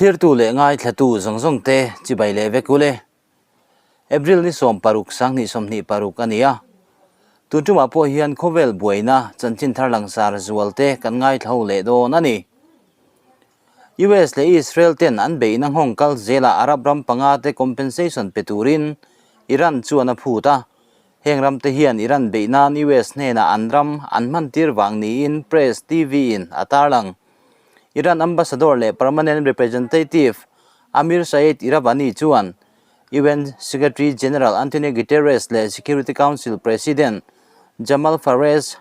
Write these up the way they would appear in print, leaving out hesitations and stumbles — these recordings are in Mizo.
Thlirtu leh ngaithlatu zawng zawng te chibai leh vek ule. April ni 16 2026 a ni a. Tun tumah pawh hian khawvel buaina chanchin thar langsar zual te kan ngaithla ho leh dawn a ni. US leh Israel ten an beihna nghawng kal zelah Arab ram panga te compensation pe turin Iran chuan a phut a. Heng ram te hian Iran beih nan US hnenah an ram an hman tir vang niin Press TV in a tarlang. Iran Ambassador leh Permanent Representative Amir Saeed Iravani chuan UN Secretary General Antonio Guterres leh Security Council President Jamal Fares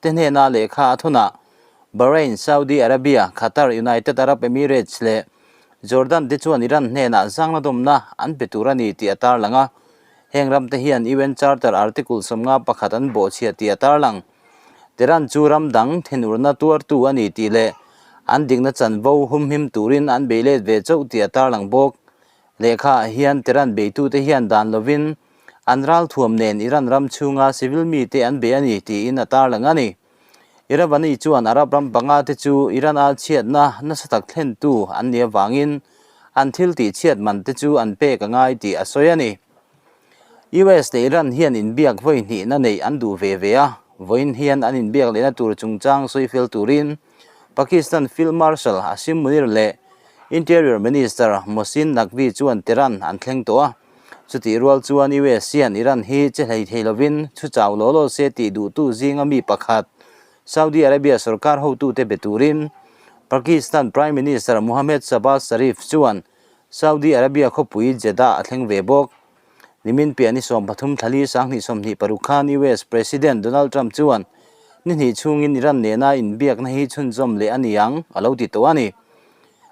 te hnena lehkha a thunah Bahrain, Saudi Arabia, Qatar, United Arab Emirates leh Jordan te chuan Iran hnenah zangna dawmna an pe tur a ni tih a tarlang a. Heng ram te hian UN Charter Article 51 an bawhchhiah tih a tarlang. Tehran chu ram dang thinurna tuartu a ni tih leh an dikna chanvo humhim turin an bei let ve chauh tih a tarlang bawk. Lehkhaah hian Tehran beitute hian dan lovin an ralthuam nen Iran ram chhunga civil mite an bei a ni tiin a tarlang a ni. Iravani chuan Arab ram panga te chu Iran-a chhiatna nasa tak thlentu an nih avangin an thil tih chhiat man te chu an pek a ngai tih a sawi a ni. US leh Iran hian inbiak vawi hnihna neih an duh ve ve a, vawiin hian an inbiak lehna tur chungchang sawi fel turin Pakistan Field Marshal Asim Munir leh Interior Minister Mohsin Naqvi chuan Tehran an thleng tawh a. Chutih rual chuan US hian Iran hi che hlei thei lovin thu chau law law se tih duhtu zinga mi pakhat Saudi Arabia sorkar hotute be turin Pakistan Prime Minister Mohammed Shahbaz Sharif chuan Saudi Arabia khawpui Jeddah a thleng ve bawk. Nimin piah ni 13 thlali 2026 khan US President Donald Trump chuan ni hnih chhungin Iran nena inbiakna hi chhunzawm leh a ni ang a lo ti tawh a ni.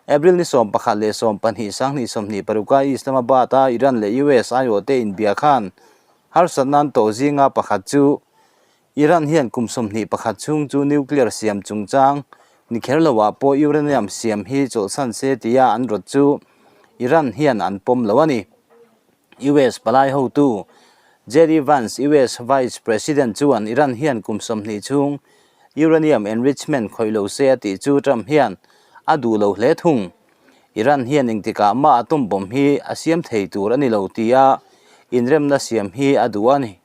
April ni 11 leh 12 2026 a Islamabad a Iran leh US aiawhte inbia khan harsatna an tawh zinga pakhat chu Iran hian kum 21 chhung chu nuclear siam chungchang ni kher loah pawh uranium siam hi chawlhsan se tia an rawt chu Iran hian an pawm lo a ni. US palai hotu JD Vance, US Vice President chuan Iran hian kum 20 chhung uranium enrichment khawih lo se a tih chu Trump hian a duh lo hle thung. Iran hian engtikah mah atom bomb hi a siam thei tur a ni lo tia inremna siam hi a duh a ni.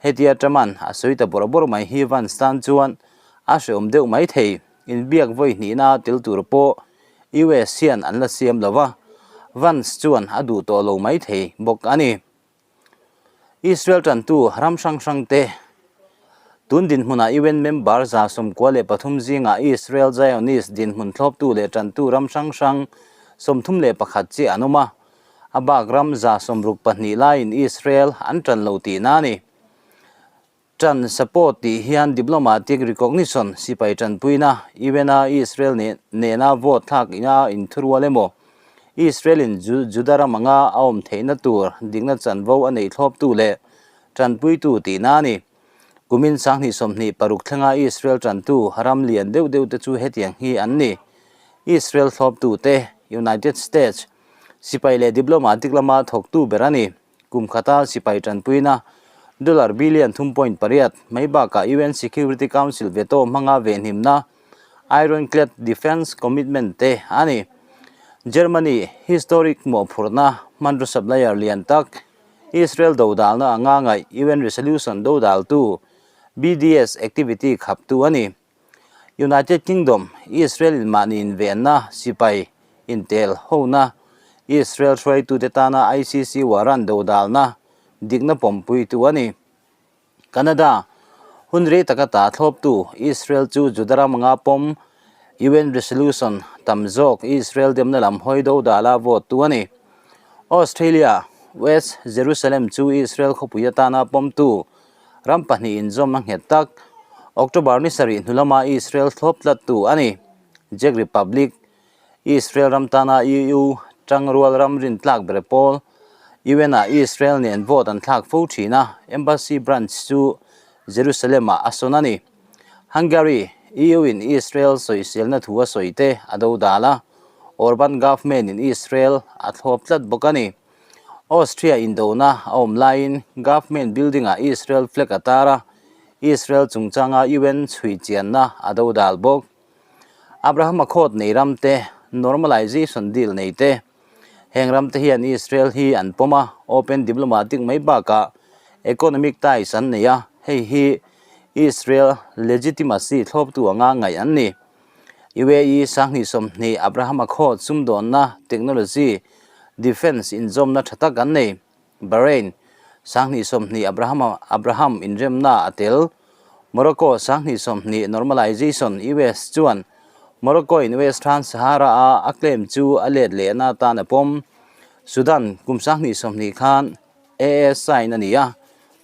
Hetia Truman a sawi ta bawrh bawrh mai hi Vance tan chuan a hreawm deuh mai thei. Inbiak vawi hnihna tel tur pawh US hian an la siam lo va, Vance chuan a duh tawh lo mai thei bawk a ni. Israel tantu ram hrang hrang te tun dinhmunah UN member 93 zingah Israel Zionist dinhmun thlawptu leh tantu ram hrang hrang 31 chiah an awm a, a bak ram 62 laiin Israel an tan lo tihna a ni. Tan support tih hian diplomatic recognition sipai tanpuina UN-a Israel nena vote thlak ina inthurual emaw Israel-in Juda ram anga a awm theihna tur dikna chanvo a neih thlawptu leh tanpuitu tihna a ni. Kumin 2026 thlenga Israel tantu ram lian deuh deuh te chu hetiang hi an ni. Israel thlawptute United States sipai leh diplomatic lama thawktu ber a ni. Kum khata sipai tanpuina dollar billion 3.8 mai bakah UN Security Council veto hmanga vehnimna Ironclad Defence Commitment te a ni. Germany historic mawhphurhna hmanraw supplier lian tak Israel dodalna anga ngaih UN Resolution dodaltu BDS activity khaptu a ni. United Kingdom, Israel in mahni invenna sipai intel hona Israel hruaitute tana ICC warrant dodalna dikna pawmpuitu a ni. Canada, hun rei taka ta thlawptu Israel chu Juda ram anga pawm UN resolution tam zawk Israel demna lam hawi dodala vote tu a ni. Australia, West Jerusalem chu Israel khawpui atana pawmtu ram pahnih inzawm a nghet tak. October ni sarih hnu lama Israel thlawp tlattu a ni. Czech Republic, Israel ram tana EU tangrual ram rin tlak ber pawl, UN-ah Israel nen vote an thlak fo thin a, embassy branch chu Jerusalem-ah a sawn a ni. Hungary, EU-in Israel sawiselna thu a sawi te a do dal a, Orban government-in Israel a thlawp tlat bawk a ni. Austria indona a awm laiin government building-ah Israel flag a tar a, Israel chungchanga UN chhui chianna a do dal bawk. Abraham Accord nei ram te normalization deal nei te. Heng ram te hian Israel hi an pawm a, open diplomatic mai bakah economic ties an nei a, hei hi Israel legitimacy thlawptu anga ngaih an ni. UAE 2020 Abraham Accord sumdawnna, technology, defence inzawmna tha tak an nei. Bahrain, 2020 Abraham Abraham inremna a tel. Morocco, 2020 Normalization US chuan Morocco in Western Sahara a a claim chu a let lehna atan a pawm. Sudan, kum 2020 khan AA sign a ni a,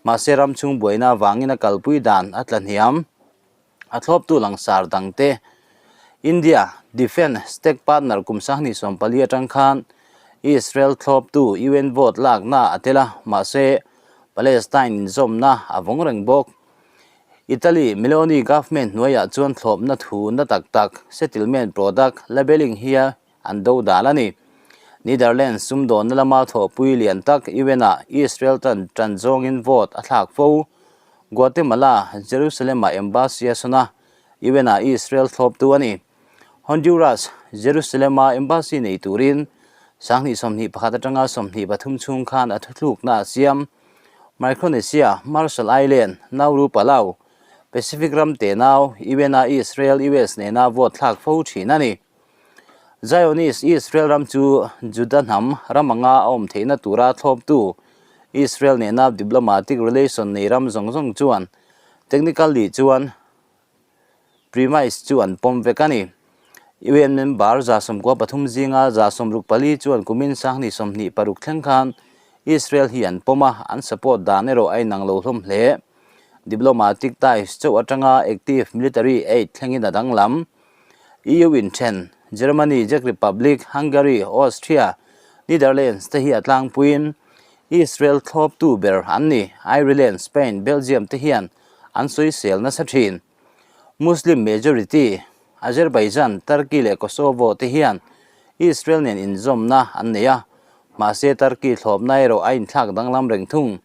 mahse ram chhung buaina avangin a kalpui dan a tla hniam. A thlawptu langsar dangte India Defence Stake Partner kum 2014 atang khan Israel thlawptu UN vote lakna a tel a, mahse Palestine inzawmna a vawng reng bawk. Italy Meloni government hnuaiah chuan thlawpna thu na tak tak settlement product labelling hi an do dal a ni. Netherlands sumdawnna lama thawhpui lian tak UN-ah Israel tan tan zawngin vote a thlak fo. Guatemala, Jerusalem-ah embassy a sawn a, UN-ah Israel thlawptu a ni. Honduras, Jerusalem-a embassy nei turin 2021 atanga 23 chhung khan a thuthlukna a siam. Micronesia, Marshall Island, Nauru, Palau, Pacific ram tenau, UN-ah Israel, US nena vote thlak fo thin a ni. Zionist Israel ram chu Juda hnam ram anga a awm theihna tura thlawptu Israel nena diplomatic relation nei ram zawng zawng chuan technically chuan premise chu an pawm vek a ni. UN member 93 zinga 64 chuan kumin 2026 thleng khan Israel hi an pawm a, an support dan erawh a inang lo hlawm hle. Diplomatic ties chauh atanga active military aid thlengin a danglam. EU inthen, Germany, Czech Republic, Hungary, Austria, Netherlands te hi a tlangpuiin Israel thlawptu ber an ni. Ireland, Spain, Belgium te hian an sawisel nasa thin. Muslim majority, Azerbaijan, Turkey leh Kosovo te hian Israel nen inzawmna an nei a, mahse Turkey thlawpna erawh a inthlak danglam reng thung.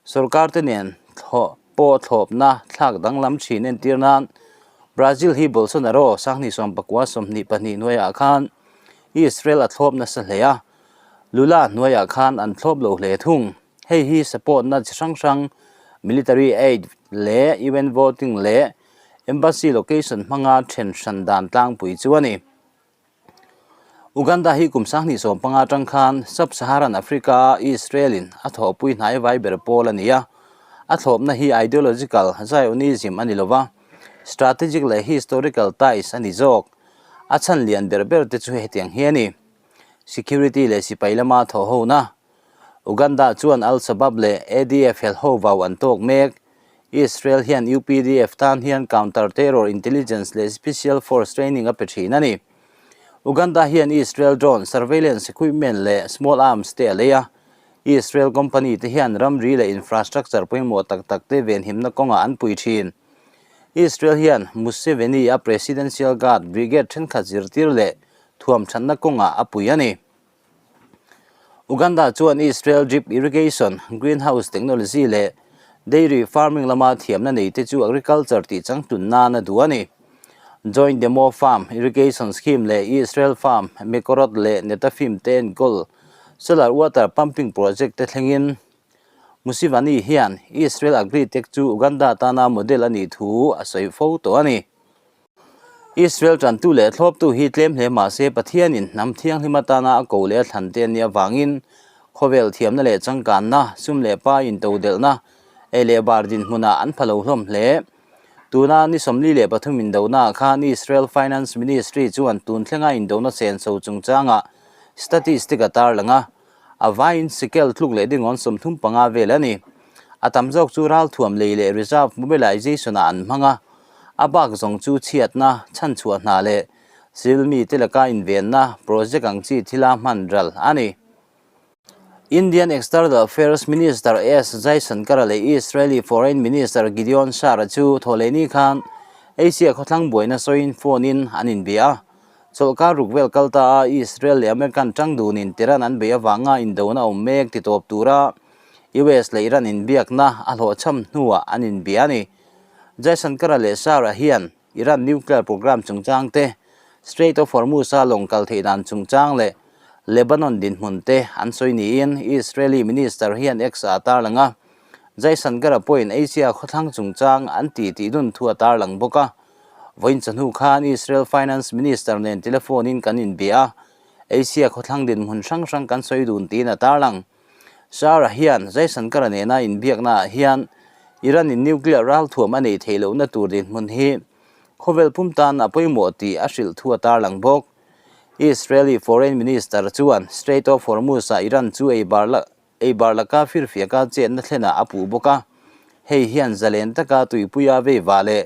Sorkar te nen thlawh. pawh thlawpna thlak danglam thin entir nan Brazil hi Bolsonaro 2019 22 hnuaiah khan Israel a thlawp nasa hle a, Lula hnuaiah khan an thlawp lo hle thung. Hei hi support-na chi hrang hrang military aid leh UN voting leh embassy location hmanga then hran dan tlangpui chu a ni. Uganda hi kum 2015 atang khan Sub-Saharan Africa-a Israel-in a thawhpui hnai vai ber pawl a ni a. A thlawpna hi ideological Zionism a ni lo va, strategic leh historical ties a ni zawk. A chhan lian ber ber te chu hetiang hi a ni. Security leh sipai lama thawhhona. Uganda chuan Al-Shabaab leh ADF helho vau an tawk mek. Israel hian UPDF tan hian counter-terror intelligence leh special force training a pe thin a ni. Uganda hian Israel drone, surveillance equipment leh small arms te a lei a. Israel company te hian ramri leh infrastructure pawimawh tak tak te venhimna kawngah an pui thin. Israel hian Museveni a Presidential Guard Brigade thenkhat zirtir leh thuamthatna kawngah a pui a ni. Uganda chuan Israel drip irrigation, greenhouse technology leh dairy farming lama thiamna nei te chu agriculture tih changtlun nan a duh a ni. Joint Demo Farm Irrigation Scheme leh Israel Farm Mekorot leh Netafim te enkawl solar water pumping project te thlengin Museveni hian Israel Agritech chu Uganda tana model a nih thu a sawi fo tawh a ni. Israel tantu leh thlawptu hi tlem hle mah se Pathianin hnam thianghlim atana a ko leh a thlan te ania vangin khawvel thiamna leh changkanna, sum leh pa intodelhna, ei leh bar dinhmunah an pha lo hlawm hle. Tuna ni 43 indonaah khan Israel Finance Ministry chuan tun thlenga indona senso chungchangah statistic a tarlang a, A vaiin sikel tluk leh dingawn 35 vel a ni. A tam zawk chu ralthuam lei leh reserve mobilization-ah an hmang a, a bak zawng chu chhiatna, chhanchhuah hna leh civil mite laka invenna project ang chi thila hman ral a ni. Indian External Affairs Minister S Jaishankar leh Israeli Foreign Minister Gideon Saar chu thawhlehni khan Asia khawthlang buaina sawiin phone-in an inbia a. Chawlhkar ruk vel kal ta a, Israel leh American tang dunin Tehran an beih avanga indona awm mek ti tawp tura US leh Iran inbiakna a hlawhchham hnuah an inbia a ni. Jaishankar-a leh Saar-a hian Iran nuclear program chungchang te, Strait of Hormuz-a lawng kal theih dan chungchang leh Lebanon dinhmun te an sawi niin Israeli minister hian X-ah a tarlang a. Jaishankar-a pawhin Asia khawthlang chungchang an ti tih dun thu a tarlang bawk a. Vawiin chawhnu khan Israel Finance Minister nen telephone-in kan inbia a, Asia khawthlang dinhmun hrang hrang kan sawi dun tiin a tarlang. Sarah hian Jaishankar-a nena inbiaknaah hian Iran-in nuclear ralthuam a neih theih lohna tur dinhmun hi khawvel pum tan a pawimawh tih a hrilh thu a tarlang bawk. Israeli Foreign Minister chuan Strait of Hormuz-ah Iran chu ei bar ei bar laka firfiaka chetna thlenah a puh bawk a, hei hian zalen taka tuipuia veiva leh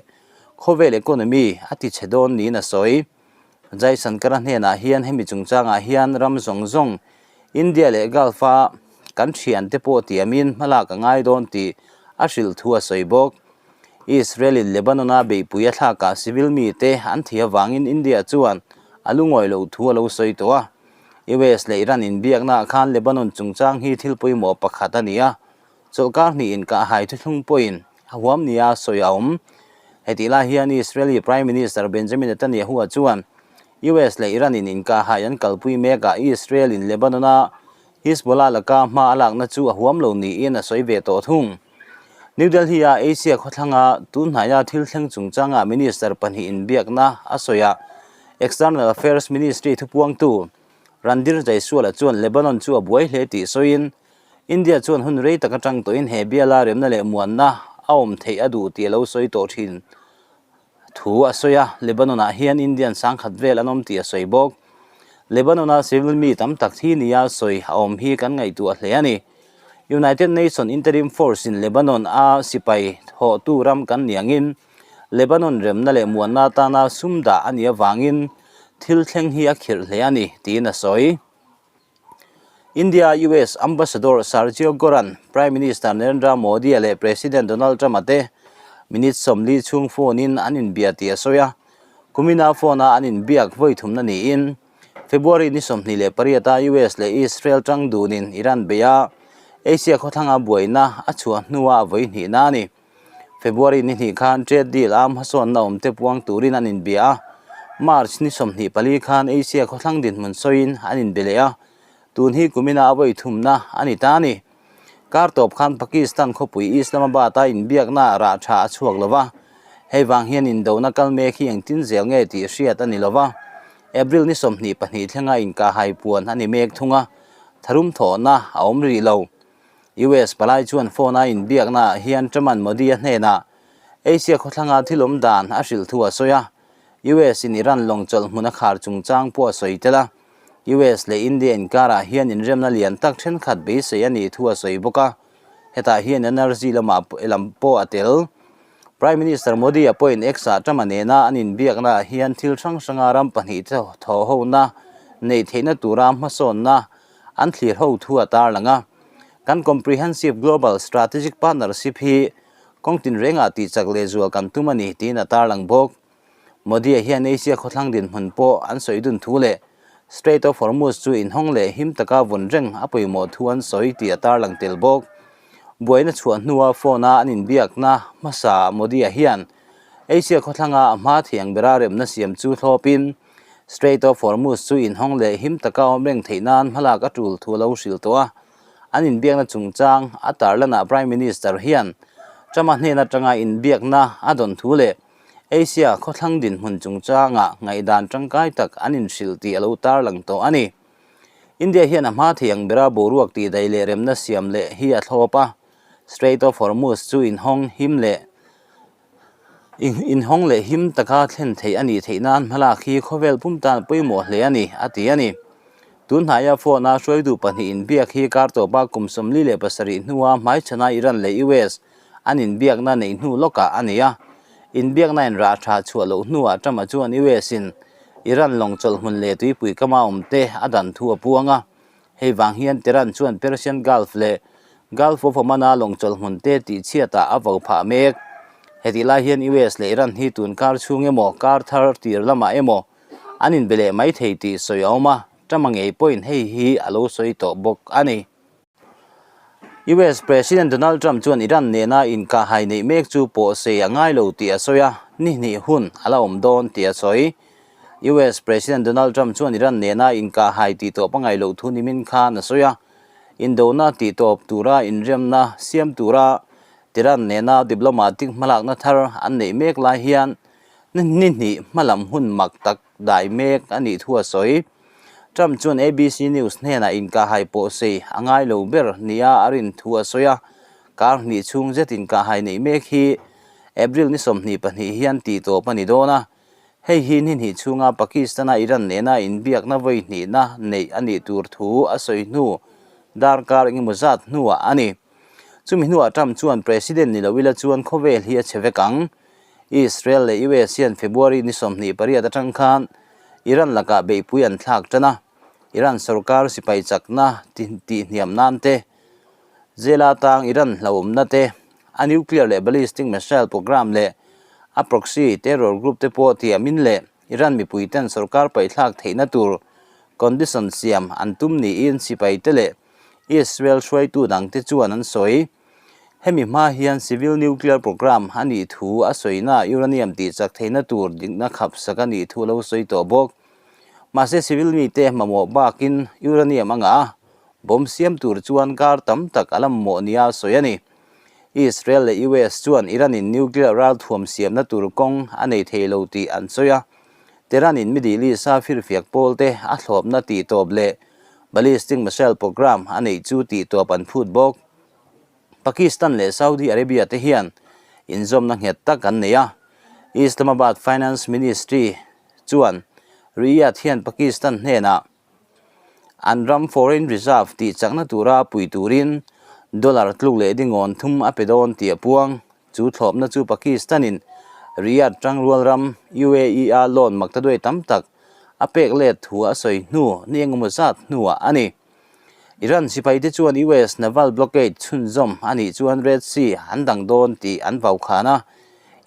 khawvel economy a ti chhe dawn niin a sawi. Jaishankar-a hnenah hian hemi chungchangah hian ram zawng zawng India leh Gulf-a kan thiante pawh tiamin hmalak a ngai dawn tih a hrilh thu a sawi bawk. Israel-in Lebanon-a beihpui a thlakah civil mite an thi avangin India chuan a lungawi loh thu a lo sawi tawh a. US leh Iran inbiaknaah khan Lebanon chungchang hi thil pawimawh pakhat a ni a, chawlhkar hnih inkahhai thuthlung pawhin a huam nia sawi a awm. Hetih lai hian Israeli Prime Minister Benjamin Netanyahu-a chuan US leh Iran-in inkahhai an kalpui mekah Israel-in Lebanon-a Hizbollah laka hma a lakna chu a huam lo niin a sawi ve tawh thung. New Delhi-a Asia khawthlanga tunhnaia thil thleng chungchanga minister pahnih inbiakna a sawi a, External Affairs Ministry thupuangtu Randhir Jaiswal-a chuan Lebanon chu a buai hle tih sawiin, India chuan hun rei tak atang tawhin he biala remna leh muanna a awm theih a duh tih a lo sawi tawh thin. Thu a sawi a, Lebanon-ah hian Indian sangkhat vel an awm tih a sawi bawk. Lebanon-a civil mi tam tak thi nia sawi a awm hi kan ngaihtuah hle a ni. United Nation Interim Force-in Lebanon-a sipai thawhtu ram kan ni angin Lebanon remna leh muanna atana sum dah a nih avangin thil thleng hi a khirh hle a ni, tiin a sawi. India US Ambassador Sergio Goran, Prime Minister Narendra Modi-a leh President Donald Trump-a te minute 40 chhung phone-in an inbia tih a sawi a. Kumina phone-a an inbiak vawi thumna niin February ni 28-a US leh Israel tang dunin Iran beia Asia khawthlanga buaina a chhuah hnua a vawi hnihna a ni. February ni hnih khan trade deal a hmasawnna awmte puang turin an inbia a, March ni 24 khan Asia khawthlang dinhmun sawiin an inbe leh a, tun hi kumina a vawi thumna a ni ta a ni. Kar tawp khan Pakistan khawpui Islamabad-a inbiakna rah tha a chhuak lo va, hei vang hian indona kal mek hi engtin zel nge tih hriat a ni lo va, April ni 22 thlenga inkahhai puan a ni mek thung a, tharum thawhna a awm rih lo. US palai chuan phone a inbiaknaah hian Truman Modi-a hnenah Asia khawthlanga thil awm dan a hrilh thu a sawi a, US in Iran lawng chawlh hmun a khar chungchang pawh a sawi tel a, US leh India inkarah hian inremna lian tak thenkhat beisei a nih thu a sawi bawk a, hetah hian energy lamah lam pawh a tel. Prime Minister Modi-a pawhin X-ah Trump-a nena an inbiaknaah hian thil hrang hranga ram pahnih te thawhhona neih theihna tura hmasawnna an thlir ho thu a tarlang a. Kan Comprehensive Global Strategic Partnership hi kawng tinrengah tihchak lehzual kan tum a ni tiin a tarlang bawk. Modi-a hian Asia khawthlang dinhmun pawh an sawi dun thu leh Strait of Hormuz chu inhawng leh him taka vun reng a pawimawh thu an sawi tih a tarlang tel bawk. Buaina chhuah hnua phone-a an inbiakna hmasa Modi-a hian Asia khawthlanga a hma thiang bera remna siam chu thlawpin Strait of Hormuz chu inhawng leh him taka awm reng theih nan hmalak a tul thu a lo hrilh tawh a, an inbiakna chungchang a tarlanah Prime Minister hian Trump-a hnen atanga inbiakna a dawn thu leh Asia khawthlang dinhmun chungchangah ngaihdan tangkai tak an inhrilh tih a lo tarlang tawh a ni. India hian a hma thei ang bera boruak tihdaih leh remna siam leh hi a thlawp a, Strait of Hormuz chu inhawng him leh Inhawng leh him taka thlen theih a nih theih nan hmalak hi khawvel pum tan pawimawh hle a ni, a ti a ni. Tun hnaia phone-a hruaitu pahnih inbiak hi kar tawpa kum 47 hnua hmaichhana Iran leh US an inbiakna neih hnu lawkah a ni a. Inbiakna in rah tha chhuah loh hnuah Trump-a chuan US-in Iran lawng chawlhhmun leh tuipui kama awmte a dan thu a puang a. Hei vang hian Tehran chuan Persian Gulf leh Gulf of Oman-a lawng chawlhhmun te tihchhiatah a vo phah mek. Hetih lai hian US leh Iran hi tun kar chhung emaw, kar thar tir lamah emaw an inbe leh mai thei tih sawi a awm a, Trump-a ngei pawhin hei hi a lo sawi tawh bawk a ni. US President Donald Trump chuan Iran nena inkahhai neih mek chu pawhsei a ngai lo tih a sawi a, ni hnih hun a la awm dawn tih a sawi. US President Donald Trump chuan Iran nena inkahhai tihtawp a ngaih loh thu nimin khan a sawi a, indona tihtawp tura inriamna siam tura Tehran nena diplomatic hmalakna thar an neih mek lai hian ni hnih hmalam hun mak tak dai mek a nih thu a sawi. Trump chuan ABC News hnenah inkahhai pawh sei a ngai lo ber nia a rin thu a sawi a, kar hnih chhung zet inkahhai neih mek hi April ni 22 hian tihtawp a ni dawn a, hei hi ni hnih chhunga Pakistan-a Iran nena inbiakna vawi hnihna neih a nih tur thu a sawi hnu darkar engemaw zat hnuah a ni. Chumi hnuah Trump chuan President ni lo ila chuan khawvel hi a chhe vek ang. Israel leh US hian February ni 28 atang khan Iran lakah beihpui an thlak tan a, Iran sorkar sipai chakna tihhniam nan te, Zela tang Iran hlauhawmna te, a nuclear leh ballistic missile programme leh a proxy terror group te pawh tiamin leh Iran mipuiten sorkar paihthlak theihna tur condition siam an tum niin sipaite leh Israel hruaitu dangte chuan an sawi. Hemi hma hian civil nuclear programme a nih thu a sawina uranium tihchak theihna tur dikna khapsak a nih thu a lo sawi tawh bawk. Mahse civil mite mamawh bakin uranium a ngah a, bomb siam tur chuan kar tam tak a la mamawh nia a sawi a ni. Israel leh US chuan Iran-in nuclear ralthuam siamna tur kawng a nei thei lo tih an sawi a, Tehran-in Middle East-a firfiak pawlte a thlawpna tihtawp leh ballistic missile programme a neih chu tihtawp an phut bawk. Pakistan leh Saudi Arabia te hian inzawmna nghet tak an nei a, Islamabad Finance Ministry chuan Riyadh hian Pakistan hnenah an ram foreign reserve tih chakna tura pui turin dollar tluk leh dingawn thum a pe dawn tih a puang. Chu thlawpna chu Pakistan-in Riyadh tangrual ram UAE-a loan maktaduai tam tak a pek let thu a sawi hnu ni engemaw zat hnuah a ni. Iran sipaite chuan US naval blockade chhunzawm a nih chuan Red Sea an dang dawn tih an vau khan a.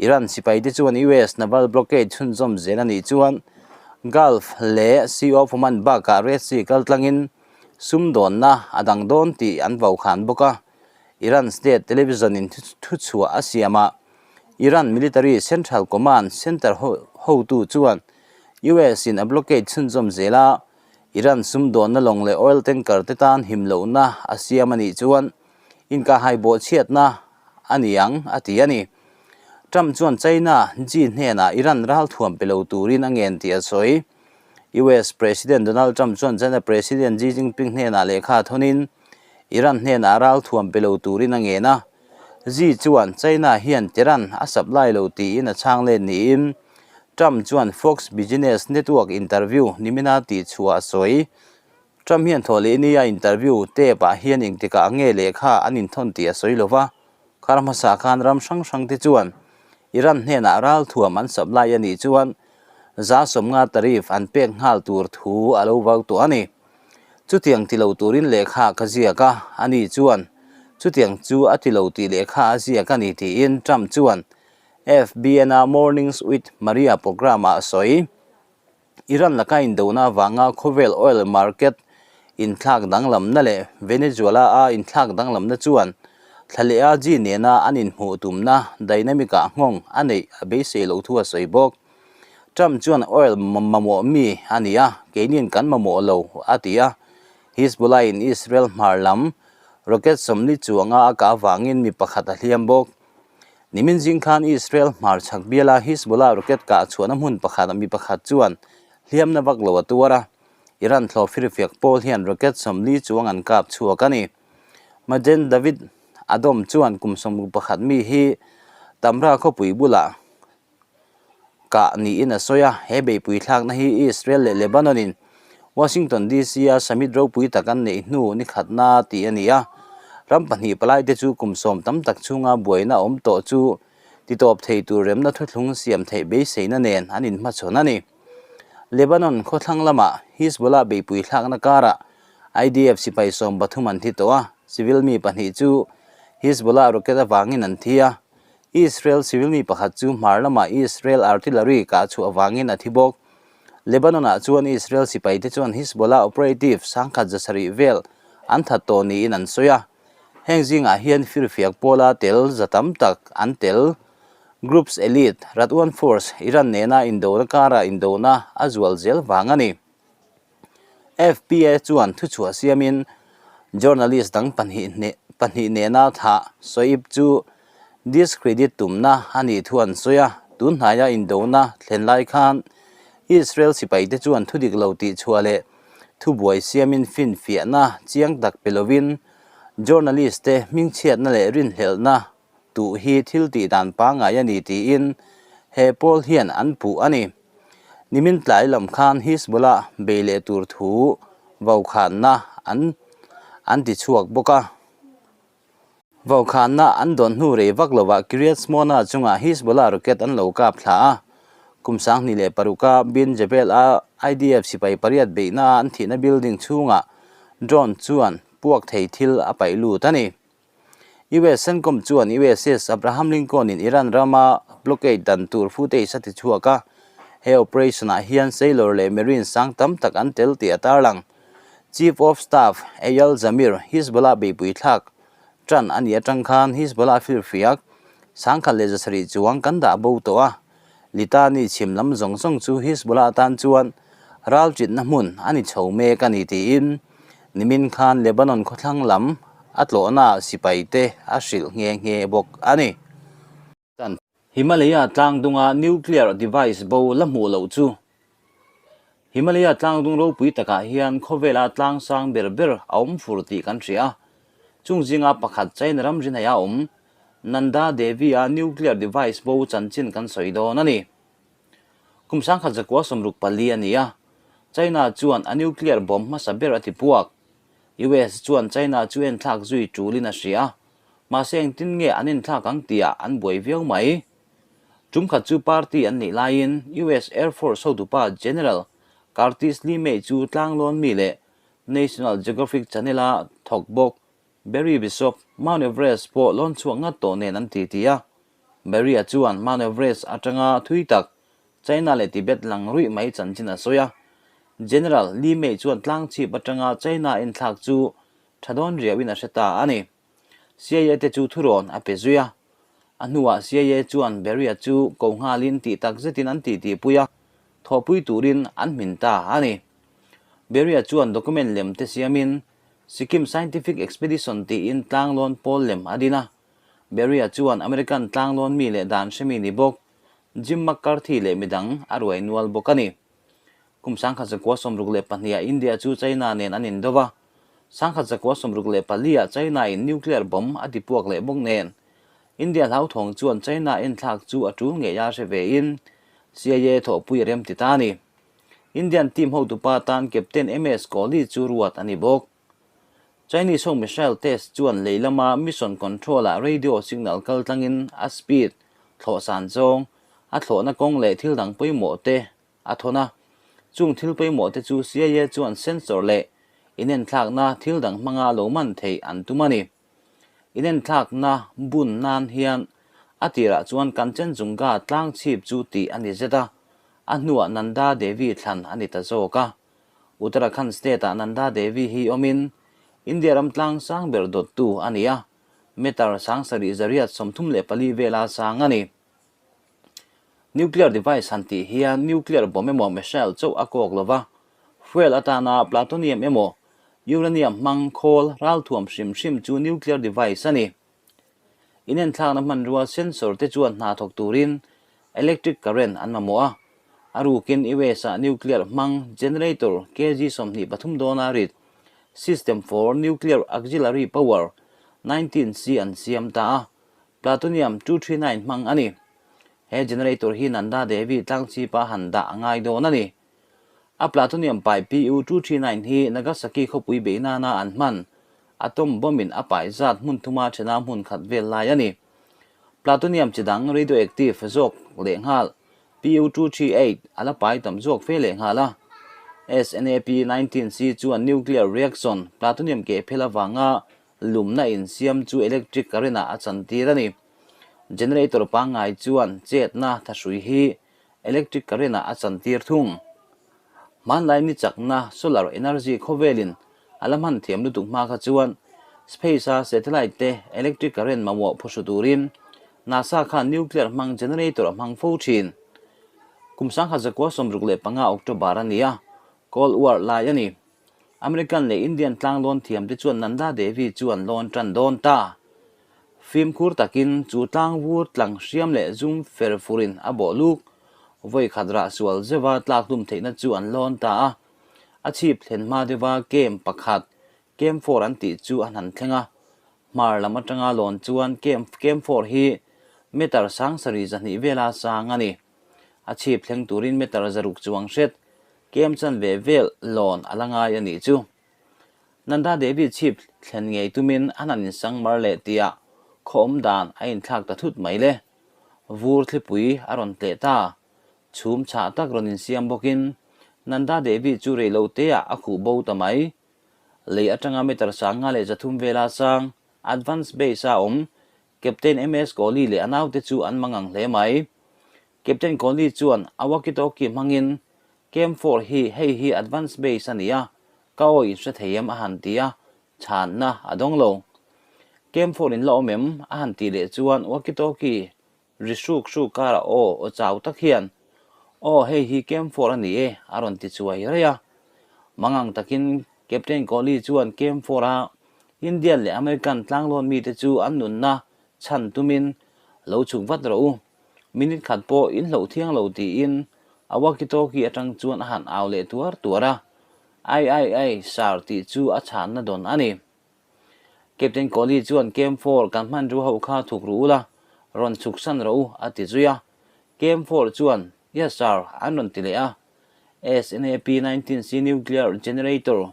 Iran sipaite chuan US naval blockade chhunzawm zel a nih chuan Gulf leh Sea of Oman bakah Red Sea kaltlangin sumdawnna a dang dawn tih an vau khan bawk a. Iran state television in thuchhuah a siam a, Iran military Central Command Center hotu chuan US in a blockade chhunzawm zel a, Iran sumdawnna lawng leh oil tanker te tan him lohna a siam a nih chuan inkahhai bawhchhiatna a ni ang, a ti a ni. Trump chuan China Xi hnenah Iran ralthuam pe lo turin a ngen tih a sawi. US President Donald Trump chuan China President Xi Jinping hnenah lehkha thawnin Iran hnenah ralthuam pe lo turin a ngen a. Xi chuan China hian Tehran a supply lo tiin a chhang let niin Trump chuan Fox Business Network interview nimina tihchhuah a sawi. Trump hian thawhlehni a interview tape ah hian engtikah nge lehkha an inthawn tih a sawi lova, kar hmasa khan ram hrang hrang te chuan Iran hnenah ralthuam an supply a nih chuan 50% tariff an pek nghal tur thu a lo vau tawh a ni. Chutiang ti lo turin lehkha ka ziak a, ani chuan chutiang chu a ti lo tih lehkha a ziak a ni tiin Trump chuan FBN-a Mornings with Maria programme-ah a sawi. Iran laka indona avanga khawvel oil market inthlak danglamna leh Venezuela-a inthlak danglamna chuan thla leh a Xi nena an inhmuh tumna dynamic-ah nghawng a neih a beisei loh thu a sawi bawk. Trump chuan oil mamawh mi a ni a, keiniin kan mamawh lo, a ti a. Hezbollah-in Israel hmar lam rocket 40 chuanga a kah avangin mi pakhat a hliam bawk. Nimin zing khan Israel hmar chhak biala Hezbollah rocket kah chhuahna hmun pakhatah mi pakhat chuan hliamna vak lo a tuar a, Iran thlawh firfiak pawl hian rocket 40 chuang an kap chhuak a ni. Magen David Adom chuan kum 61 mi hi Tamra khawpui bulah kah niin a sawi a, he beihpui thlakna hi Israel leh Lebanon in Washington DC a summit ropui tak an neih hnu ni khatna tih a ni a, ram pahnih palai te chu kum sawm tam tak chhunga buaina awm tawh chu titawp thei tur remna thuthlung siam theih beiseina nen an inhmachhawn a ni. Lebanon khawthlang lamah Hezbollah beihpui thlakna karah IDF sipai 13 an thi tawh a, civil mi pahnih chu Hezbollah rocket avangin an thi a, Israel civil mi pakhat chu hmar lamah Israel artillery kah chhuah avangin a thi bawk. Lebanon-ah chuan Israel sipaite chuan Hezbollah operative 170 vel an that tawh niin an sawi a. Heng zingah hian firfiak pawla tel za tam tak an tel. Groups Elite, Radwan Force, Iran nena indona karah indona a zual zel vang a ni. FPA chuan thuchhuah siamin journalist dang pahnih nena thah Soib chu discredit tumna a nih thu an sawi a, tun hnaia indona thlen lai khan Israel sipaite chuan thudik lo tihchhuah leh thubuai siamin finfiahna chiang tak pe lovin journalist te hmingchhiatna leh rinhlelhna tuh hi thil tih dan pangngai a ni tiin he pawl hian an puh a ni. Nimin tlai lam khan Hizbollah bei leh tur thu vokhanna an an ti chhuak bawk a. Vokhanna an dawn hnu rei vak lovah Kiryat Shmona chungah Hizbollah rocket an lo kap thla a. Kum 2006 a Bin Jebel a IDF sipai pariat beihna an thihna building chhungah drone chuan puak thei thil a paih lut a ni. US CENTCOM chuan USS Abraham Lincoln in Iran rama blockade dan tur footage a ti chhuak a, he operation ah hian sailor leh marine sang tam tak an tel tih a tarlang. Chief of Staff Eyal Zamir Hizbollah beihpui thlak tan a nih atang khan Hizbollah firfiak 1700 chuang kan dah bo tawh a, Litani chhim lam zawng zawng chu Hizbollah atan chuan ralṭitna hmun a ni chho mek a ni tiin nimin khan Lebanon khawthlang lam a tlawhnaah sipaite a hrilh nghe nghe bawk a ni. Himalaya tlangdunga nuclear device bo la hmuh loh chu Himalaya tlangdung ropui takah hian khawvela tlang sang ber ber a awm fur tih kan hria a, chung zinga pakhat China ram rinhaiha awm Nanda Devi-a nuclear device bo chanchin kan sawi dawn a ni. Kum 1964 a ni a, China chuan a nuclear bomb hmasa ber a ti puak. US chuan China chu enthlak zui tulin a hria a, mahse engtin nge an enthlak ang tihah an buai viau mai. Tum khat chu party an nih laiin US Air Force hotupa General Curtis LeMay chu tlanglawn mi leh National Geographic Channel-a thawk bawk Barry Bishop, Mount Everest pawh lawn chhuak ngat tawh nen an ti ti a. Barry-a chuan Mount Everest atanga thui tak China leh Tibet lang ruih mai chanchin a sawi a. General Li Mei chuan tlangchhip atanga China enthlak chu tha dawn riauhin a hre ta a ni. CIA te chu thurawn a pe zui a. A hnuah CIA chuan Barry-a chu ko nghalin tih tak zetin an titipui a, thawhpui turin an hmin ta a ni. Barry-a chuan document lem te siamin Sikkim Scientific Expedition tiin tlanglawn pawl lem a din a. Beria chuan American tlanglawn mi leh dan hremi ni bawk Jim McCarthy leh midang a ruai nual bawk a ni. Kum 1962 ah India chu China nen an indo va, 1964 ah China in nuclear bomb a tipuak leh bawk nen India hlauthawng chuan China enthlak chu a tul ngei a hre ve in CIA thawhpui a rem ti ta a ni. Indian team hotupa tan captain MS Kohli chu ruat a ni bawk. Chinese ho missile test chuan lei lama mission control ah radio signal kal tlangin a speed, thlawh san zawng, a thlawhna kawng leh thil dang pawimawh te a thawn a. Chung thil pawimawh te chu CIA chuan sensor leh inenthlakna thil dang hmanga lo man theih an tum a ni. Inenthlakna bun nan hian a tirah chuan Kanchenjunga tlang chhip chu tih a ni zet a, a hnuah Nanda Devi thlan a ni ta zawk a. Uttarakhand state-ah Nanda Devi hi awmin India ram tlang sang ber dawttu a ni a, meter 7834 vela sang a ni. Nuclear device han tih hian nuclear bomb emaw missile chauh a kawk lo va, fuel atana plutonium emaw uranium hmang khawl ralthuam hrim hrim chu nuclear device a ni. Inenthlakna hmanrua sensor te chuan hna thawk turin electric current an mamawh a, a rukin US-ah nuclear hmang generator kg 23 dawna rit System for Nuclear Auxiliary Power 19C an siam ta a, Plutonium 239 hmang a ni. He generator hi Nanda Devi tlangchhipa han dah a ngai dawn a ni. A plutonium pai Pu-239 hi Nagasaki khawpui beih nana an hman atom bomb-in a pai zat hmun thuma thena hmun khat vel lai a ni. Plutonium chi dang radioactive zawk lehnghal Pu-238 a la pai tam zawk fe lehnghal a. SNAP-19C chuan nuclear reaction plutonium keh phel avanga lumna insiam chu electric current ah a chantir a ni. Generator pangngai chuan chetna thahrui hi electric current ah a chantir thung. Hmanlai ni chakna solar energy khawvelin a la hman thiam lutuk hma kha chuan space a satellite te electric current mamawh phuhru turin NASA khan nuclear hmang generator a hmang fo thin. Kum 1965 October a ni a, Cold War lai a ni. American leh Indian tlanglawn thiamte chuan Nanda Devi chu an lawn tan dawn ta. Fimkhur takin chu tlang vur tlang hriam leh zum fer furin a bawh luk. Vawi khat rah sual zeuha tlak hlum theihna chu an lawn ta a. A chhip thlen hma deuha camp pakhat, Camp 4 an tih chu an han thleng a. Hmar lam atanga lawn chuan camp Camp 4 hi meter sangsarih zahnih vela sang a ni. A chhip thleng turin meter zaruk chuang hret Kem chanve vel lawn a la ngai a nih chu. Nanda Devi chhip thlen ngei tumin an han insang mar leh tihah khaw awm dan a inthlak ta thut mai le. Vur thlipui a rawn tleh ta. Chhum chhah tak rawn insiam bawkin Nanda Devi chu rei lo teah a khuh bo ta mai. Lei atanga meter 5300 vela sang Advance Base-a awm Captain MS Kohli leh a naute chu an mangang hle mai. Captain Kohli chuan a walkie-talkie hmangin, Camp 4 hi hei hi advance base a ni a, ka aw in hre thei em a han ti a, chhanna a dawng lo. Camp 4 in la awm em? a han tih leh chuan walkie-talkie ri hruk hruk karah aw aw chau tak hian, Aw hei hi Camp 4 a ni e a rawn ti chuai raih a. Mangang takin Captain Kohli chuan Camp 4 a Indian leh American tlanglawn mite chu an nunna chhan tumin lo chhuk vat rawh u. Minute khat pawh in hloh thiang lo tiin a walkie-talkie atang chuan a han au leh tuar tuar a. Ai ai ai, sir tih chu a chhanna dawn a ni. Captain Kohli chuan Camp 4 kan hmanrua ho kha thuk ru ula, rawn chhuk san rawh u a ti zui a. Camp 4 chuan Yes sir an rawn ti leh a. SNAP 19C Nuclear Generator,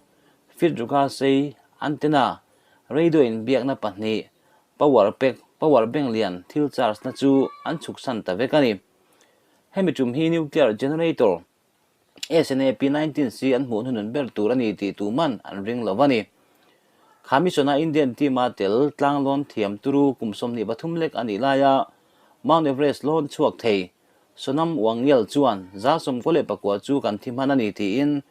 Fit Ruka Sei Antenna, Radio inbiakna pahnih, Power pack, power bank lian thil charge na chu an chhuk san ta vek a ni. Hemi tum hi nuclear generator SNAP 19C an hmuh hnunun ber tur a ni tih tuman an ring lo a ni. Kha mission-a Indian team-a tel tlanglawn thiam turu kum 23 lek a nih laia Mount Everest lawn chhuak thei Sonam Wangyal chuan 99% chu kan thi hman a ni tiin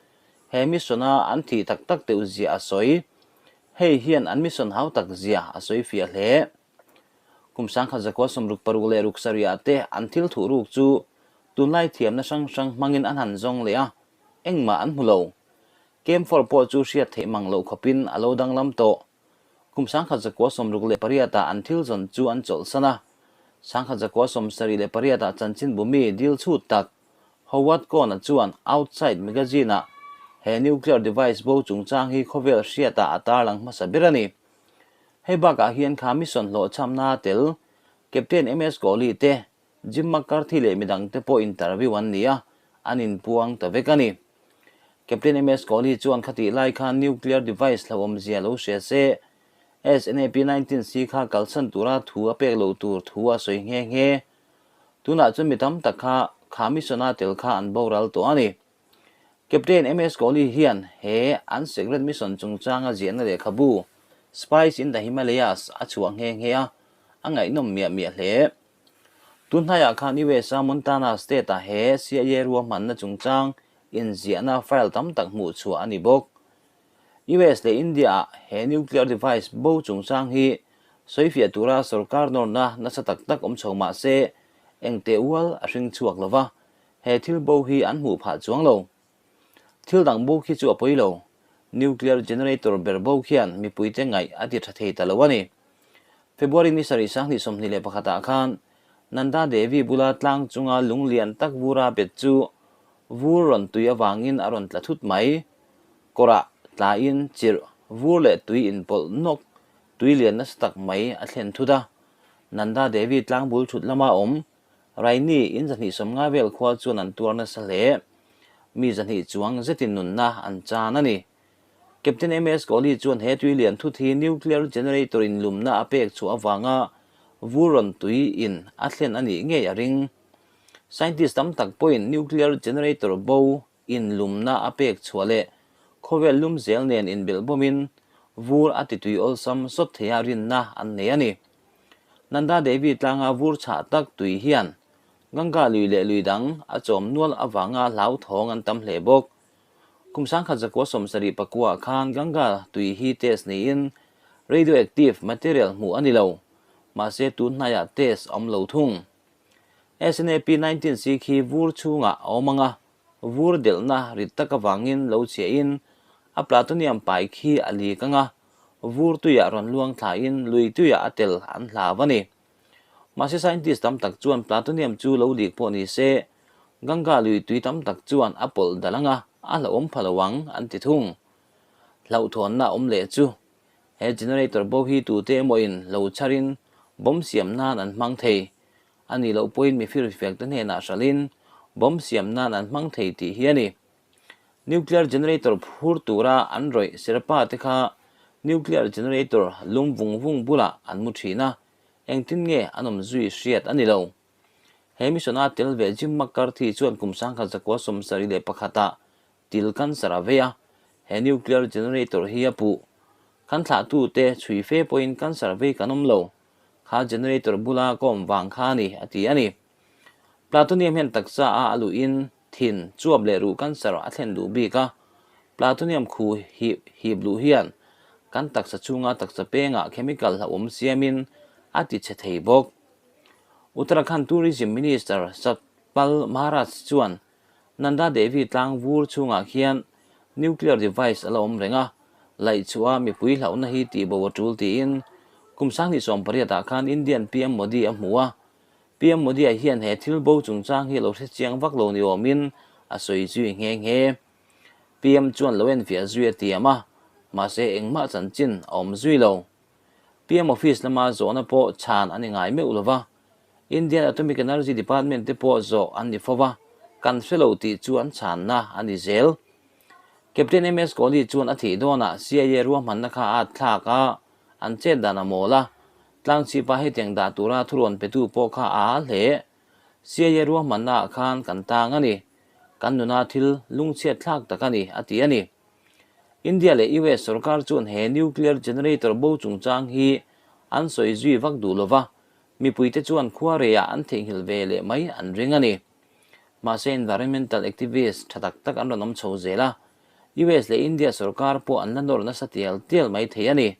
he mission-a an thih tak tak teuh zia a sawi. Hei hian an mission hau tak zia a sawi fiah hle. Kum 1966 leh ruksarihah te an thil thuh ruk chu tunlai thiamna hrang hrang hmangin an han zawng leh a, engmah an hmu lo. Camp 4 pawh chu hriat theih mang loh khawpin a lo danglam tawh. Kum 1968 ah an thil zawn chu an chawlhsan a, 1978 ah chanchinbu mi dil chhut tak Howard Kohn-a chuan Outside magazine-ah he nuclear device bo chungchang hi khawvel hriatah a tarlang hmasa ber a ni. Hei bakah hian kha mission hlawhchhamna tel Captain MS Kohli te, Jim McCarthy leh midangte pawh interview an ni a, an inpuang ta vek a ni. Captain MS Kohli chuan khatih lai khan nuclear device hlauhawmzia lo hria se, SNAP 19C kha kalsan tura thu a pek loh tur thu a sawi nghe nghe. Tunah chuan mi tam tak kha kha mission-a tel kha an boral tawh a ni. Captain MS Kohli hian he an secret mission chungchanga ziahna lehkhabu Spies in the Himalayas a chhuah nghe nghe a, a ngaihnawm miah miah hle. Tun hnaiah khan US-a Montana state-ah he CIA ruahmanna chungchang inziahna file tam tak hmuh chhuah a ni bawk. US leh India-ah he nuclear device bo chungchang hi sawifiah tura sorkar nawrna nasa tak tak awm chho mah se engteh ual a hring chhuak lo va, he thil bo hi an hmuh phah chuang lo. Thil dang bo khi chu a pawi lo, nuclear generator ber bo khian mipuite ngaih a ti tha thei ta lo a ni. February ni sarih 2021 ah khan Nanda Devi bula tlang chunga lung lian tak vura bet chu vur rawn tui avangin a rawn tla thut mai. Kawrah tlaiin chirh vur leh tui inpawlh nawk tui lian nasa tak mai a thlen thut a. Nanda Devi tlangbul thut lama awm Raini in 250 vel khua chuan an tuar nasa hle. Mi 200 chuang zetin nunna an chan a ni. Captain MS Kohli chuan he tui lian thut hi nuclear generator in lumna a pek chhuah avanga vur rawn tui in a thlen a nih ngei a ring. Scientist tam tak pawhin nuclear generator bo inlumna a pek chhuah leh khawvel lum zel nen inbelh bawmin vur a titui awlsam sawt theia rinna an nei a ni. Nanda Devi tlanga vur chhah tak tui hian Ganga lui leh lui dang a chawm nual avanga hlauthawng an tam hle bawk. Kum 1974 khan Ganga tui hi test niin radioactive material hmuh a ni lo. Mahse tun hnaiah test a awm lo thung. SNAP 19 C khi vur chhungah a awm ang a, vur delhna rit tak avangin lo chhiahin a plutonium pai khi a lik ang a, vur tuiah rawn luang thlain lui tuiah a tel an hlau a ni. Mahse scientist tam tak chuan plutonium chu lo lik pawh ni se, Ganga lui tui tam tak chuan a pawlh dal ang a, a hlauhawm pha lo ang an ti thung. Hlauhthawnna awm leh chu he generator bo hi tute emawin lo chharin bomb siam nan an hmang thei a nih loh pawhin mi firfiakte hnenah hralhin bomb siam nan an hmang thei tih hi a ni. Nuclear generator phur tura an rawih Sherpa te kha nuclear generator lum vung vung bulah an mu thin a, engtin nge an awm zui hriat a ni lo. He mission a tel ve Jim McCarthy chuan kum 1971 ah til cancer a vei a, he nuclear generator hi a puh. Kan thlahtute chhui fe pawhin cancer vei kan awm lo, kha generator bula ka awm vang kha a ni, a ti a ni. Plutonium hian taksa a a luhin thin, chuap leh ruh cancer a thlen duh bik a, plutonium khu hip hip luh hian kan taksa chhunga taksa pengah chemical hlauhawm siamin a ti chhe thei bawk. Uttarakhand Tourism Minister Satpal Maharaj chuan Nanda Devi tlang vur chhungah khian nuclear device a la awm reng a, laih chhuah a mipui hlauhna hi tihbo a tul tiin kum 2018 ah khan Indian PM Modi a hmu a, PM Modi-a hian he thil bo chungchang hi lo hre chiang vak lo ni awmin a sawi zui nghe nghe. PM chuan lo enfiah zui a tiam a, mahse engmah chanchin a awm zui lo. PM office lama zawhna pawh chhan a ni ngai meuh lo va, Indian Atomic Energy Department te pawh zawh an ni fo va, kan hre lo tih chu an chhanna a ni zel. Captain MS Kohli chuan a thih dawnah CIA ruahmanna kha a thlak a, an chet dan a mawl a, Tlangchhipa hetiang dah tura thurawn petu pawh kha a a hle. CIA ruahmanna ah khan kan tang a ni. Kan nuna thil lungchhiat thlak tak a ni, a ti a ni. India leh US sorkar chuan he nuclear generator bo chungchang hi an sawi zui vak duh lova, mipuite chuan khua reiah an theihnghilh ve leh mai an ring a ni. Mahse environmental activist tha tak tak an rawn awm chho zel a, US leh India sorkar pawh an la nawr nasa tial tial mai thei a ni.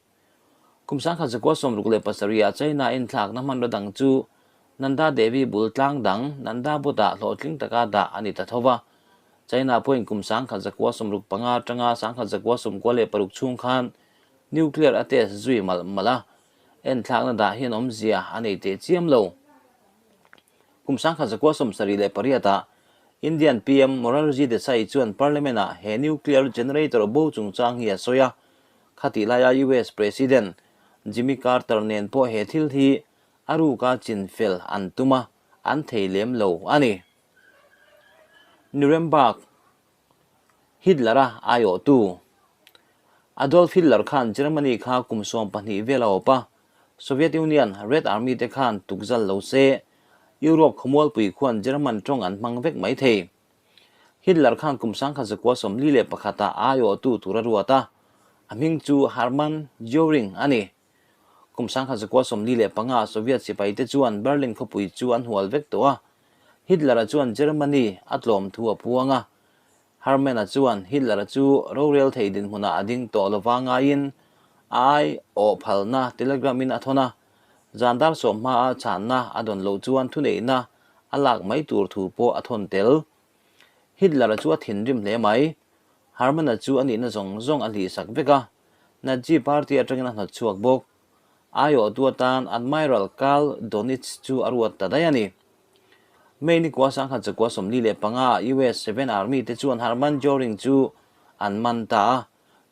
Kum 1967 ah China inthlakna hmanraw dang chu Nanda Devi bul tlang dang Nanda Bot-ah hlawhtling taka dah a ni ta tho va. China pawhin kum 1965 atanga 1996 chhung khan nuclear a test zui malh malh a, enthlakna dah hian awmzia a nei teh chiam lo. Kum 1978 ah Indian PM Morarji Desai chuan Parliament-ah he nuclear generator bo chungchang hi a sawi a, Khatih laia US President Jimmy Carter nen pawh he thil hi a ruka chinfel an tum a, an thei lem lo a ni. Nuremberg, Hitler-a aiawhtu Adolf Hitler khan Germany kha kum 12 vel a awp a, Soviet Union Red Army te khan tukzal lo se, Europe khawmualpui khuan German tawng an hmang vek mai thei. Hitler khan kum 1941 ah aiawhtu tur a ruat a, a hming chu Hermann Göring a ni. Kum 1945 ah Soviet sipaite chuan Berlin khawpui chu an hual vek tawh a, Hitler-a chuan Germany a tlawm thu a puang a. Hermann-a chuan Hitler-a chu rorel thei dinhmunah a ding tawh lova ngaiin a aiawh phalna telegram-in a thawn a, zan dar sawm hmaa chhanna a dawn loh chuan thuneihna a lak mai tur thu pawh a thawn tel. Hitler-a chu a thinrim hle mai. Hermann-a chu a nihna zawng zawng a hlihsak vek a, Nazi party atangin a hnawt chhuak bawk. Aiawhtu atan Admiral Karl Dönitz chu a ruat ta daih a ni. May ni kua 1945 ah US Seven Army te chuan Hermann Göring chu an man ta a,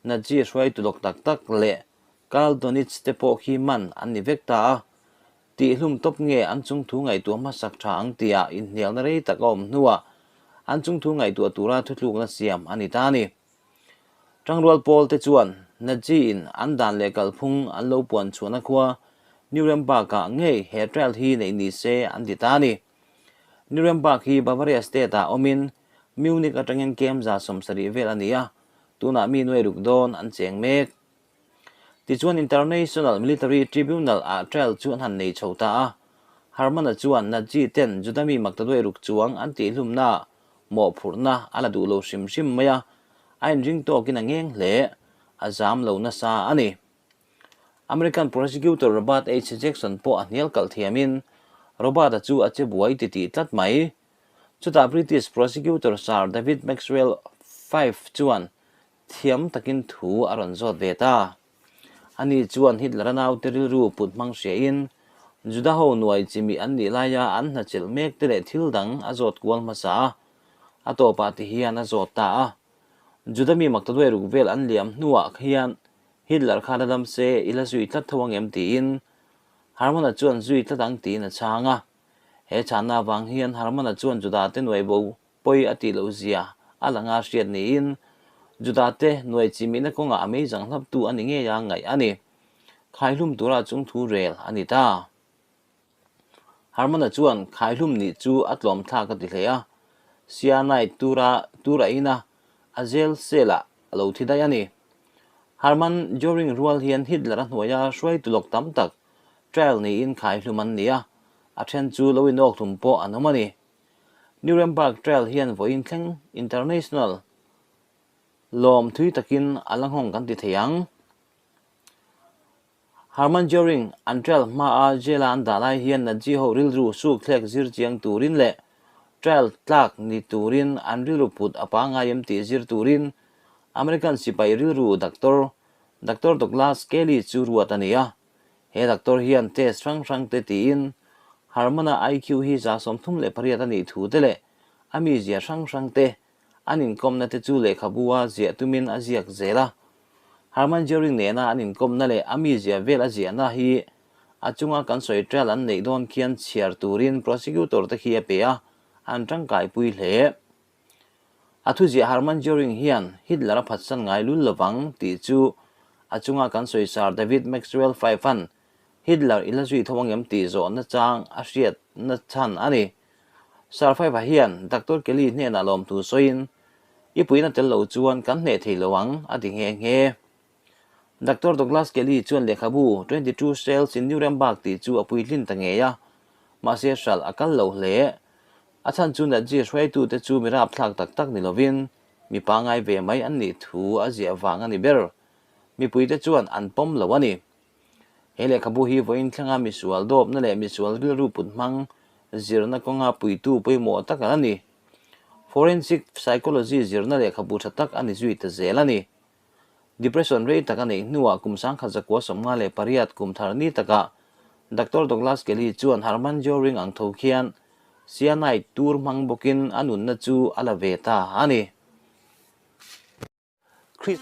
Nazi hruaitu lawk tak tak leh Karl Dönitz te pawh khi man an ni vek ta a. Tihhlum tawp nge an chungthu ngaihtuah hmasak tha ang tia inhnialna rei tak a awm hnuah an chungthu ngaihtuah tura thutlukna siam a ni ta a ni. Tangrual pawl te chuan Nazi-in an dan leh kalphung an lo puan chhuahna khua Nuremberg-ah ngei he trial hi neih ni se an ti ta a ni. Nuremberg hi Bavaria state-ah awmin Munich atangin kem 70 vel a ni a, tunah mi nuai ruk dawn an cheng mek. Tichuan International Military Tribunal ah trial chu an han nei chho ta a. Hermann-a chuan Nazi ten Juda mi maktaduai ruk chuang an tihhlumna mawhphurhna a la duh lo hrim hrim mai a, a inring tawkin a ngeng hle, a zam lo nasa a ni. American Prosecutor Robert H. Jackson pawh a hnial kalh thiamin Robert-a chu a che buai titih tlat mai. Chutah British Prosecutor Sir David Maxwell Fyfe chuan thiam takin thu a rawn zawt ve ta. Ani chuan Hitler-a naute rilru put hmang hriain Juda ho nuai chimih an nih laia an hna chelh mek te leh thil dang a zawt kual hmasa a, a tawpah ti hian a zawt ta a. Juda mi maktaduai ruk vel an liam hnuah hian Hitler kha la dam se i la zui tlat tho ang em tiin Hermann-a chuan zui tlat ang tiin a chhang a. He chhanna avang hian Hermann-a chuan Juda te nuai bo pawi a tih loh zia a la nga hriat niin Juda te nuai chimihna kawngah a meizang hlaptu a ni ngei a ngaih a ni. Khaihlum tura chung thu rel a ni ta. Hermann-a chuan khaihlum nih chu a tlawm thlak a ti hle a, cyanide tura tur a in a, a jail cell-ah a lo thi daih a ni. Hermann Göring rual hian Hitler-a hnuaia hruaitu lawk tam tak trial niin khaihlum an ni a, a then chu lo inawkhlum pawh an awm a ni. Nuremberg trial hian vawiin thleng international lawm thui takin a la nghawng kan ti thei ang. Hermann Göring an trial hmaa jail-a an dah lai hian Nazi ho rilru suk thlek zir chiang turin leh trial tlak ni turin an rilru put a pangngai em tih zir turin American sipai rilru doctor Doctor Douglas Kelly chu ruat a ni a. He doctor hian test hrang hrang te tiin Hermann-a IQ hi 38 a nih thu te leh a mizia hrang hrang te An inkawmna te chu lehkhabu a ziah tumin a ziak zel a. Hermann Göring nena an inkawmna leh a mizia vel a ziahna hi a chunga kan sawi trial an neih dawn khian chhiar turin prosecutor te khi a pe a, an tangkaipui hle. A thuziah Hermann Göring hian Hitler a phatsan ngai lul lovang tih chu a chunga kan sawi Sir David Maxwell Fyfe-a'n Hitler i la zui tho angem tih zawhna chang a hriatna chhan a ni. Sir Fyfe-a hian Doctor Kelly hnenah lawmthu sawiin, I puihna tel lo chuan kan hneh thei lo ang, a ti nghe nghe. Doctor Douglas Kelly chuan lehkhabu 22 Shells in Nuremberg tih chu a puitlin ta ngei a, mahse hralh a kal lo hle. A chhan chu Nazi hruaitute chu mi rapthlak tak tak ni lovin mi pangngai ve mai an nih thu a ziah vang a ni ber. Mipuite chuan an pawm lo a ni. He lehkhabu hi vawiin thlenga misual dawpna leh misual rilru put hmang zirna kawnga puitu pawimawh tak a ni. Forensic Psychology zirna lehkhabu tha tak a ni zui ta zel a ni. Depression rei tak a neih hnuah kum 1958 kum thar ni takah Doctor Douglas Kelly chuan Hermann Göring ang tho khian cyanide tur hmang bawkin a nunna chu a la ve ta a ni. Chris.